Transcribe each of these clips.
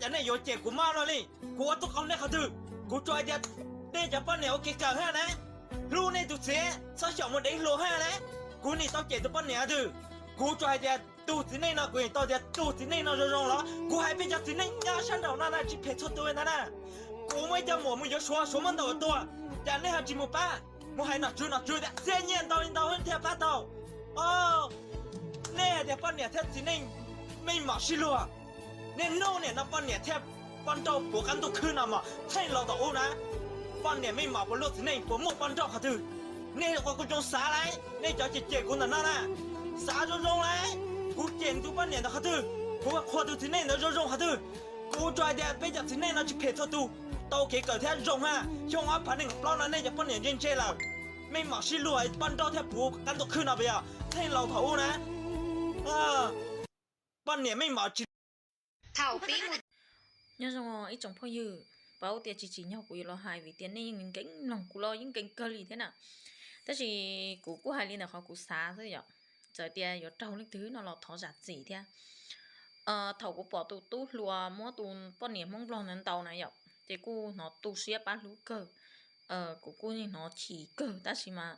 Cas nej yuav cem kuv maj luaj li? Kuv ua tub qau nej qhov twg? Kuv tsuas hais tias nej cov poj niam ua kev kawm hab na, hlub nej tus txiv, txhob xyaum mus deev hluas hab na. Kuv nim tau cem tus poj niam qhov twg? Kuv tsuas hais tias tus txiv neej no, kuv nim tau tias tus txiv neej no zoo zoo los? Kuv hais peb cov txiv neej nyob sab nraum no na tsis phem txhua tus ntag na. Kuv muaj ib co muam mus yuav Suav, Suav muab ntaus tua, cas nej ho tsis mus pab, mus hais nom tswv, nom tswv tias txhiab nyiaj ntau li ntau thiaj pab tau. Nej hais tias poj niam thiab txiv neej mej mom sib luag, niaj hnub niam no poj niam thiab poj nrauj puv qab ntuj khwb no mas theej laus tom ub na, poj niam mej mom puas luaj txiv neej, puas muaj poj nrauj qhov twg? Nej ua kuv zoo xav lauj, nej cov cem cem kuv ntawm no na, xav zoo zoo lauj. Kuv cem tus poj niam ntawd qhov twg? Kuv qhuas tus txiv neej ntawd zoo zoo qhov twg? Kuv tsuas hais tias peb cov txiv neej no tsis phem txhua tus, tau kev kawm thiab zoo hab. Xyoo ob phav nees nkaum plaub no nej cov poj niam ntse ntse lawm, mej mom sib luag, poj nrauj thiaj puv qab ntuj khwb no puas yog? Theej laus thaum ub na, poj niam mej mom tsis Nyob zoo ib tsoom phooj ywg, paub tias tsis tsim nyog kuv yuav los hais vim tias nej yeej nkees mloog kuv los yeej nkees kawg li thiab na. Tab sis kuv kuj hais li ntawm qhov kuv xav xwb yom. Txawm tias yuav raug leej twg no los thov zam txim thiab. Thaum kuv pom tus tub hluas muab tus poj niam Hmoob Nplog ntawd ntaus na yom, ces kuj hnov tu siab pab hlub kawg. Kuv kuj yeej hnov chim kawg, tab sis mas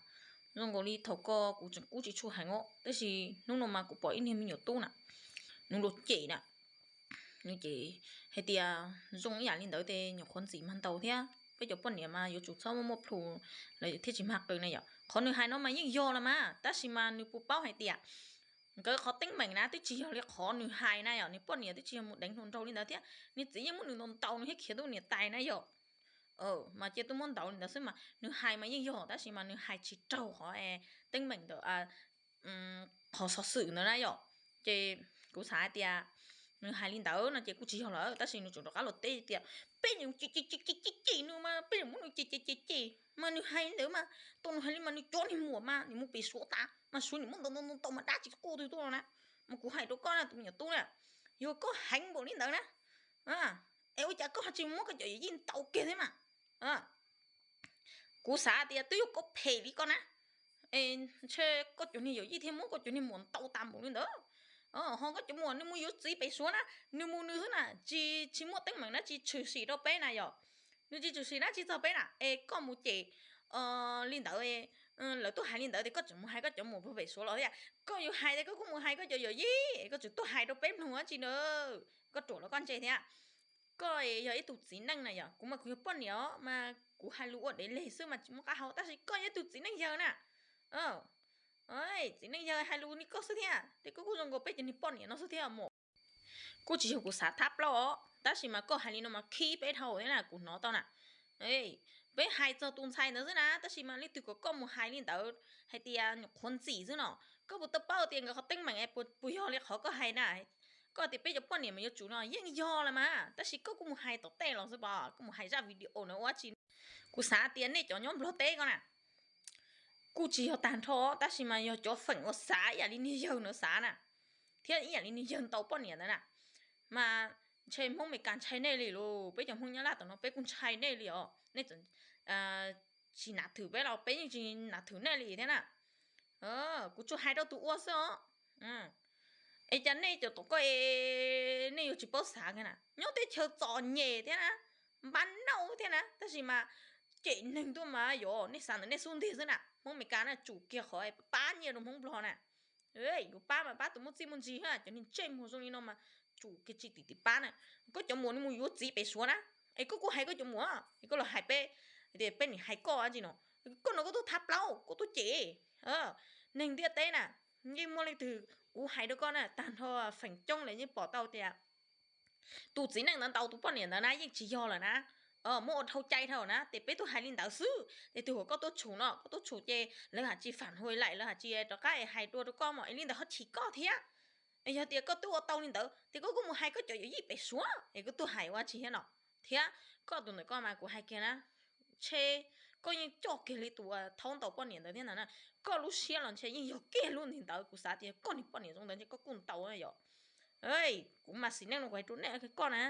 zoo nkaus li thaum ko kuv tseem kub tsis tshua heev os, tab sis hnub no mas kuv pom ib niag me nyuam tub na, nws luag cem na, nws ces hais tias zoo ib yam li ntawd ces nyuam qhuav ntxim mag ntaus thiab, peb cov poj niam mas yuav tsum txhob muaj muaj plhus lawm thiaj tsis mag qw na yom. Qhov nws hais no mas yeej yog los mas, tab sis mas nws puas paub hais tias nkawd qhov teeb meem na twb tsis yog li qhov nws hais na yom, nws poj niam twb tsis yog mus deev hluas nraug li ntawd thiab, nws txiv yeej muab nws ntaus ntaus nws thiaj khiav tuaj niam tais na yom. Mas cia tuaj muab ntaus li ntawd xwb mas nws hais mas yeej yog, tab sis mas nws hais tsis raug qhov teeb meem ntawd, qhov xov xwm ntawd na yom. Ces kuv xav hais tias nws hais li ntawd no ces kuj tsis yog lawm, tab sis nws tseem rov qab los teb tias peb cem cem cem nws mas peb muab nws cem cem cem cem mas nws hais li ntawd mas, tau nws hais li mas nws cov niag muam mas nws mus pem Suav tas mas Suav nws muab ntaus ntaus ntaus mas dab tsis quaj twg tuaj no na. Mas kuv hais rau koj na tus me nyuam tub na, yog koj heev npaum li ntawd na, es ua cas koj ho tsis muab koj cov yawm yij ntaus kiag thiab mas? Kuv xav tias twb yog koj phem li koj na, ntshe koj cov niag yawm yij thiaj muab koj cov niag muam ntaus tas npaum li ntawd. Ho koj cov muam nws mus yuav txiv pem Suav na, nws mus nws xwb na, tsis tsis muaj teeb meem dab tsi tshwm sim rau peb na yom. Nws tsis tshwm sim dab tsi txog peb na, es koj mus cem li ntawd, lawv tuaj hais li ntawd tias koj tseem mus hais koj cov muam puag pem Suav los thiab. Koj yuav hais tias koj kuj mus hais koj cov yawm yij, koj tseem tuaj hais rau peb mloog dab tsi na. Koj ruam los koj ntse thiab. Koj yog ib tug txiv neej na yom, kuv mas kuv yog poj niam os mas kuv hais lus ua dev leg xwb mas tsis muaj qab hau, tab sis koj yog ib tug txiv neej yawg na. Txiv neej yawg hais lus li koj xwb thiab, ces koj kuj zoo nkaus peb cov niag poj niam no xwb thiab mas. Kuj tsis yog kuv xav thab plaub os, tab sis mas koj hais li no mas khib peb dhau thiab na, kuv hnov tau na. Peb hais txog tus ntxhais ntawd xwb na, tab sis mas leej twg kom koj mus hais li ntawd, hais tias nyuam qhuav ntxim xwb no. Koj puas tau paub tias nkawd qhov teeb meem puas yog li qhov koj hais na? Koj tias peb cov poj niam mas yuav tsum no yeej yog los mas, tab sis koj kuj mus hais tom tej los xwb pom, koj mus hais zaj video na ua dab tsi? Kuv xav tias nej cov nyob Nplog teb ko na, kuj tsis yog tag nrho, tab sis mas yog cov feem uas xav ib yam li niag yawg ntawd xav na, thiab ib yam li niag yawg ntaus poj niam ntawd na, mas ntshe Hmoob Meskas ntshai nej li lauj, peb cov Hmoob Nyab Laj tom no peb kuj ntshai nej li os, nej tsis nav thwm peb los peb yeej tsis nav thwm nej li thiab na. Kuv tsuas hais rau tus ua xwb os. Es cas nej cov tom koj es nej yuav tsis paub xav kiag na? Nyob teb chaws txom nyem thiab na, npab nauj thiab na, tab sis mas cem neeg tuaj mas yog nej xav ntawm nej xub ntiag xwb na. Hmoob Meskas na tsum kiag qhov pab nyiaj rau Hmoob Nplog na. Yuav pab mas pab tus muaj txij muaj ntsig, cov niag ntsej muag zoo li no mas tsum kiag tsis tim tim pab na. Koj cov muam nws mus yuav txiv pem Suav na, es koj kuj hais koj cov muam, es koj los hais peb, tias peb nim hais koj dab tsi no? Koj no koj tuaj thab plaub, koj tuaj cem neeg ntiaj teb na. Yeej muaj leej twg, kuv hais rau koj na, tag nrho feem coob lawv yeej pom tau tias tus txiv neej ntawd ntaus tus poj niam ntawd na yeej tsis yog lawm na. Muab ua dhau cai dhau na, ces peb tuaj hais li ntawd xwb, ces tus uas koj tuaj tshum no, koj tuaj tshum ces lawv haj tsis phản hồi lại, lawv haj tsis rov qab es hais dua rau koj mog, es li ntawd ho chim koj thiab. Es yog tias koj twb ua tau li ntawd ces koj kuj mus hais koj cov yawm yij pem Suav es koj tuaj hais ua dab tsi thiab no. Thiab koj tus ntawm koj mas kuv hais kiag na, ntshe koj yeej coj kiag li tus thaub ntaus poj niam ntawd thiab ntag na. Koj lub siab los ntshe yeej yog kiag lub ntiag ntawd, kuv xav tias koj niag poj niam zoo ntawd ntshe koj kuj ntaus na yom. Kuv mas txiv neej no kuv hais rau nej koj na,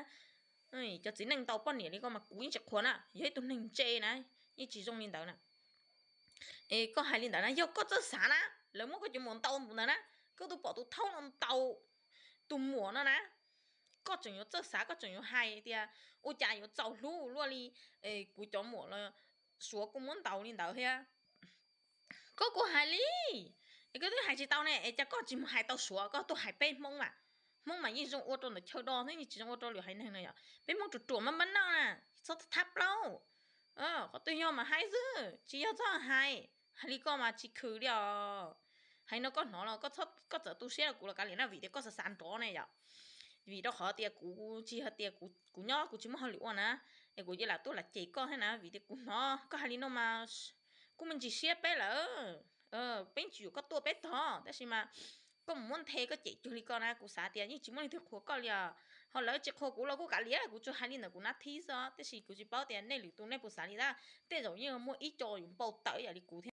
cov txiv neej ntaus poj niam li koj mas kuv yeej tsis qhuas na, yog ib tug neeg ntse na, yeej tsis zoo li ntawd na. Es koj hais li ntawd na, yog koj txawj xav na, lawv muab koj cov muam ntaus ntawd na, koj twb pom tus thaub no ntaus tus muam no na, koj tseem yuav txawj xav, koj tseem yuav hais tias ua cas yuav txaus hlub luaj li kuv cov muam los Suav kuj muab ntaus li ntawd thiab. Koj kuj hais li, es koj twb hais tsis tau ne, es cas koj tsis mus hais tau Suav, koj tuaj hais peb Hmoob mas, Hmoob mas yeej zoo ua rau ntawm chaw do xwb, yeej tsis zoo ua rau lwm haiv neeg no yom. Peb Hmoob ruam ruam mab mab noj na, txhob thab plaub. Qhov twg yog mas hais xwb, tsis yog txhob hais, hais li koj mas tsis khwv li os. Hais no koj hnov los koj txawm tu siab rau kuv los kav liam na, vim tias koj xav xav nrov ne yom. Vim rau qhov tias kuv tsis hais tias kuv nyob kuv tsis muaj hauj lwm ua na, es kuv yeej lam tuaj lam cem koj thiab na, vim tias kuv hnov koj hais li no mas kuj me ntsis siab peb lawm. Peb tsis yuav koj tuaj peb tog, tab sis mas koj mus muab nthe koj cem cuag li koj na, kuv xav tias yeej tsis muaj leej twg qhuas koj li os. Ho lawv tsis qhuas kuv los kuj kav liam, kuv tsuas hais li ntawm kuv nab thib xwb, tab sis kuv tsis paub tias nej lwm tus nej puas xav li tab, tej zaum yeej muaj ib co yuav npau taws yam li kuv thiab.